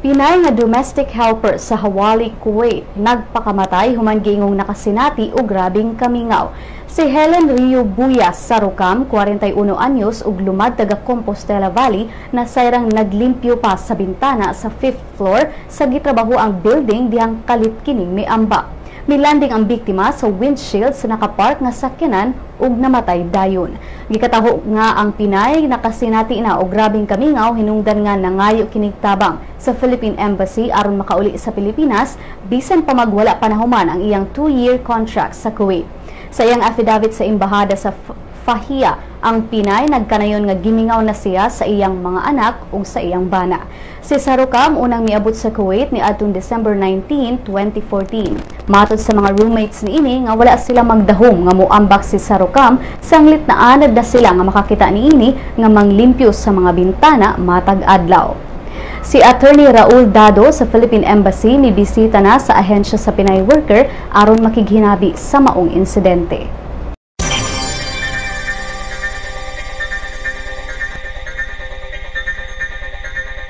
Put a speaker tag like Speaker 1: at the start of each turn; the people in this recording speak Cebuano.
Speaker 1: Pinay nga domestic helper sa Hawali, Kuwait, nagpakamatay human giingong nakasinati og grabeng kamingaw. Si Helen Rio Buyas sa Rukam, 41 anyos ug lumad taga Compostela Valley, na sayrang naglimpyo pa sa bintana sa 5th floor sa gitrabaho ang building dihang kalit kining miamba. Milanding ang biktima sa windshield sa nakapark nga sakyanan ug namatay dayon. Gikataho nga ang Pinay nakasinati na og grabeng kamingaw hinungdan nga nangayo kinig tabang sa Philippine Embassy aron makauli sa Pilipinas bisan pa magwala pa nahuman ang iyang 2-year contract sa Kuwait. Sa iyang affidavit sa embahada sa Fahia, ang Pinay nagkanayon nga gimingaw na siya sa iyang mga anak ug sa iyang bana. Si Sarukam unang miabot sa Kuwait ni adtong December 19, 2014. Matod sa mga roommates niini nga wala sila magdahom nga moambak si Sarukam sanglit na anad na sila nga makakita niini nga manglimpyo sa mga bintana matag adlaw. Si Attorney Raul Dado sa Philippine Embassy mibisita na sa ahensya sa Pinay worker aron makighinabi sa maong insidente.